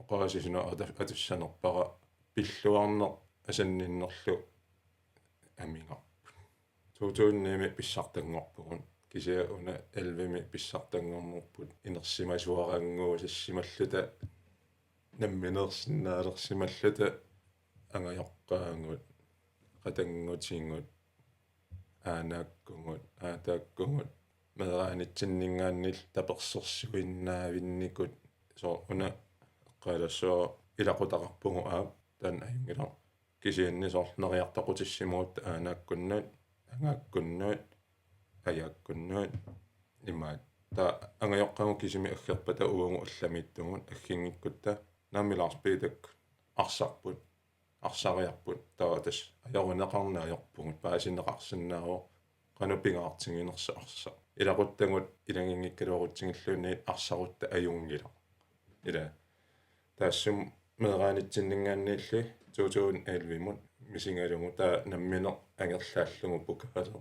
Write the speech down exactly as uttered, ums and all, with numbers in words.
Oqarasisuna ata-, atussanerpara pilluarneq asanninnerlu amigarput. Tuutuunniimi pissartanngorpugut. Kisianni una ellevemi pissartanngornerput inersimasuarannguusimalluta nammineersinnaalersimalluta angajoqqaagut, qatanngutigut, aanaakkugut, aataakkugut, meeraanitsinninngaanniit tapersersuinnaavinnikut, soorlu una eqqaalassuaq ilaqutaqarpugut aap, taanna ajunngilaq. Kisianni soorlu neriartoqutissimavugut aanaakkunnut, angaakkunnut, ajaakkunnut, imaat. Taava angajoqqaagut kisimi aggerpata uagut allamiittugut agginngikkutta, naammi Lars Peter-kkut arsarput, arsariarput, taava tassa ajoruneqarneq ajorpugut, paasineqarsinnaavoq qanoq pingaartiginersoq arsaq. Ilaquttagut ilaginngikkaluarutsigilluunniit arsarutta ajunngilaq. Ila taassuma meeraanitsinninngaanniilli tuutuunniit ellevemut misigalugu taava nammineq angerlaallugu pokaali